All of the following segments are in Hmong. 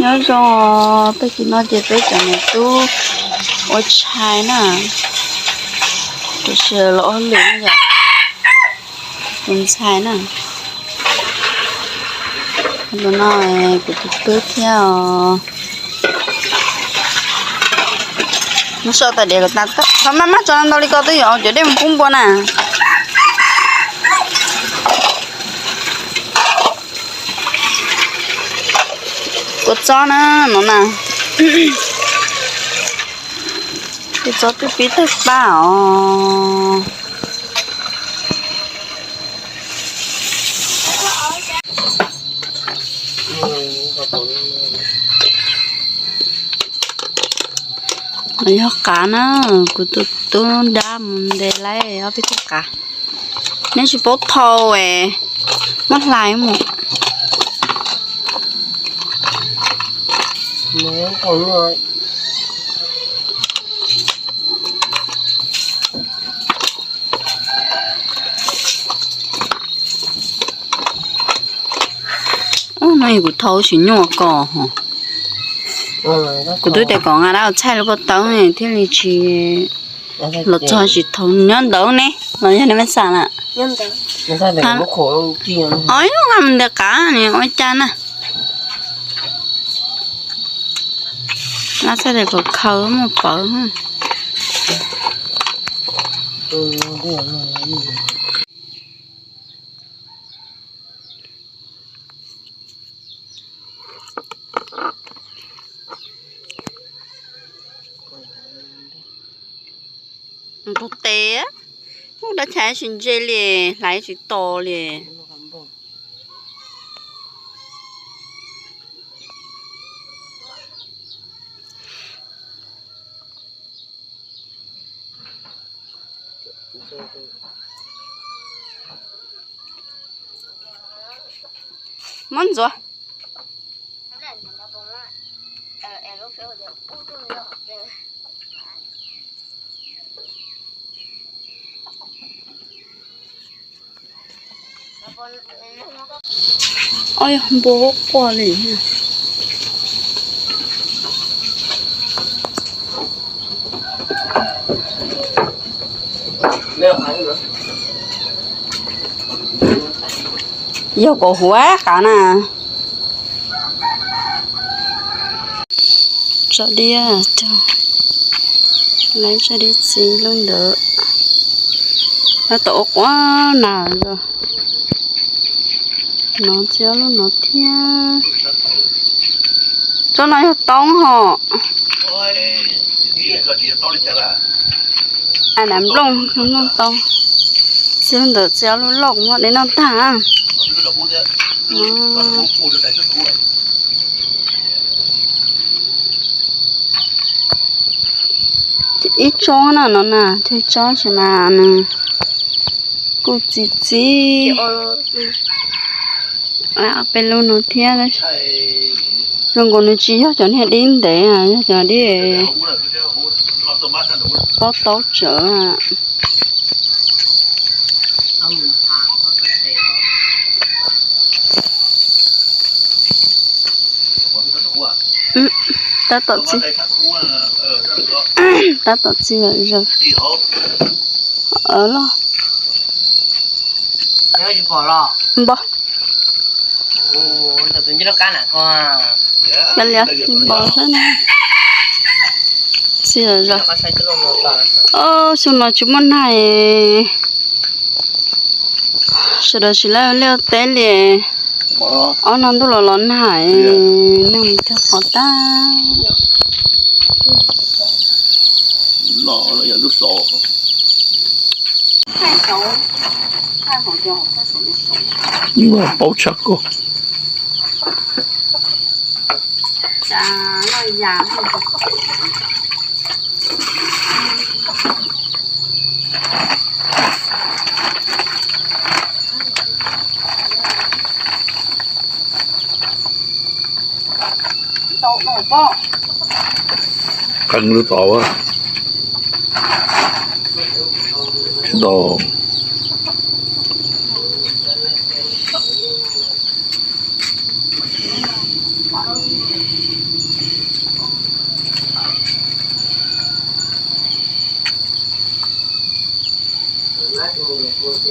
Nyob zoo, tag kis no ces peb cov niam tub ua tshais na, tus sawv los ua hauj lwm na yom, tus ntxhais na. Tus no kuv tus tub thiab os. Muab soj tas diav kom tas, thov maj maj tso ntau li ko twb yuav cov dej mus pub npua na. Kua txob na, no na. Kua txob twb pib tawg paj os. Yog qav na, kuv tus tub nrab mus ntes lawm ob peb tug qav. Neb tsis paub thau es muab hlais mus. Ub, no kuv thau tsis nyuaj ko ho. Kuv twb tias kom nqa dab txhaij lub ko taw thiaj li tsis los txog tsis thau nyob ntawd ne, los yog neb me xas na. Os, nqa mus ntes qav ne ua cas na. Nqa txhaj tes kom khaws mus pawv. Ntug tes, ub, dab tsi tsis ntse li, hlais tsis tos li. Muab ntxuav. Ob, yog npua quaj li. Yog kom huv qav na. Tso diav, lawv tso diav txiv lub ntawd. Tab tom ua quav na. No txiv ob lub no thiab. Tsob no yog toob hos. Ab, nplooj, nplooj toob. Txiv ntawd txiv ob lub loj muab de noj tag. Ib tsob no no na, tsob tsis mas nws kuj txi txiv. Peb lub no thiab, zoo nkaus nws tsis yog cov niag dib ntev, yog cov dib pob taub tsawv. Tab tom txi, tab tom txi zom zaws. Los npog. Liav liav npog xwb na. Txi zom zaws. Xyoo no tsis muaj nag. Sawv daws tsis laj liaj teb li. Ob no ntuj los los nag, neeg mus cog qhov tag. Paub tshaj koj. Qee lub tod. Tsis tau. Oj,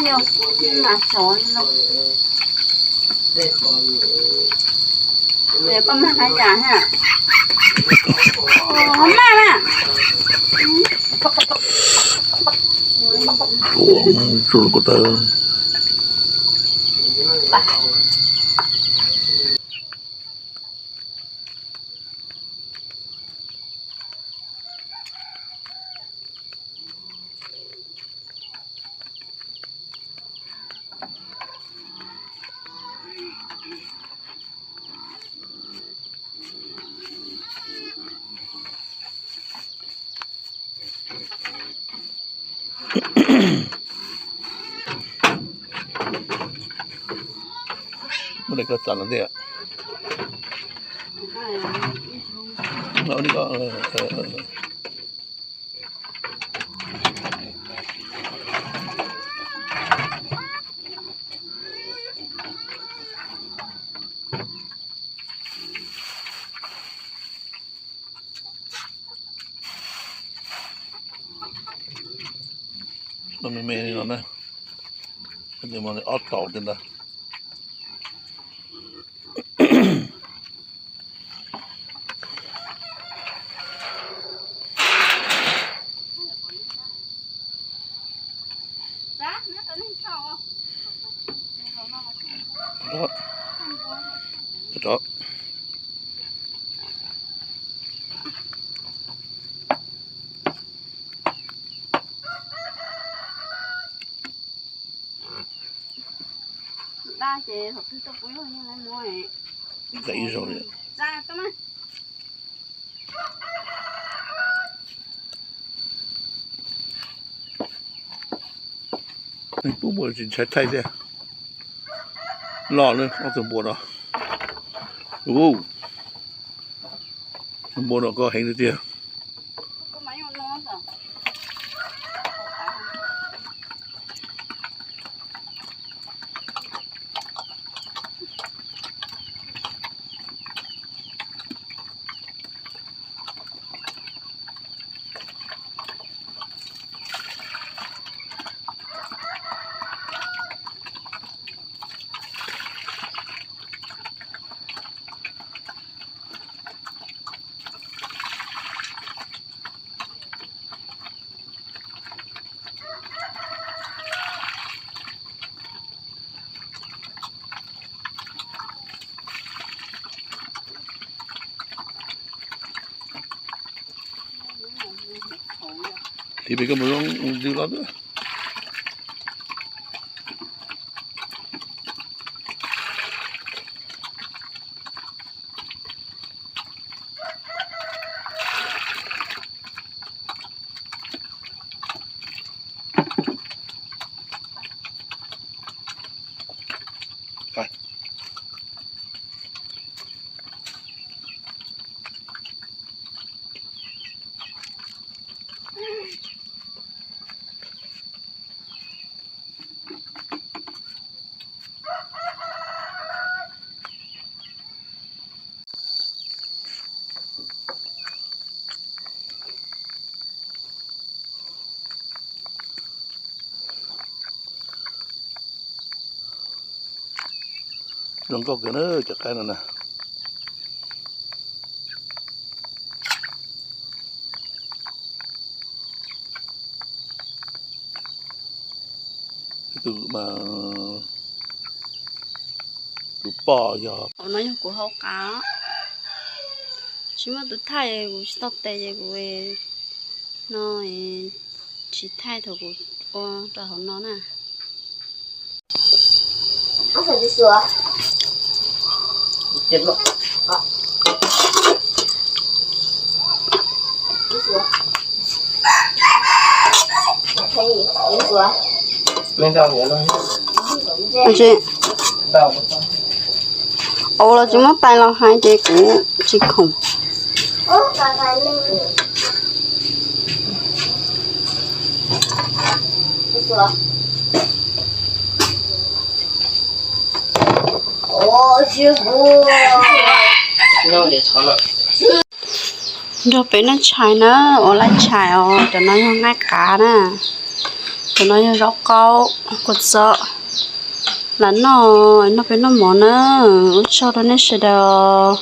yog mas sov li no. Koj mas haj yam ha. Maj na. Tsuav ko taw. Muab daim koj txav los ntej. Me me li no na, ob taus tej ntawd. Dab ces thaum twg tuaj pub ib zaug yeej muab. Ib zaug li. Pub npua tsis ntshai thaij thiab. Loj na ob tug npua no. Tus npua no koj heev tiag tiag. Hliv pem koj mus zoo ntws los. Zoo nkauj kawg na cov qaib no na. Tus mas tus poj yog. Hauv no yog kuv hauv qab, tsis muaj tus thaij, kuv tsis tau tes ces kuv no tsis thaij thaum kuv ua rau hauv no na. Ua los tsis muab tais los hais ces kuv tsis khoom. Nrog peb noj tshais na, ua laib tshais os. Cov no yog nqaij qav na, cov no yog zaub qaub, kua txob, lam noj, noj peb noj mov na. Ua tsaug rau nej sawv daws.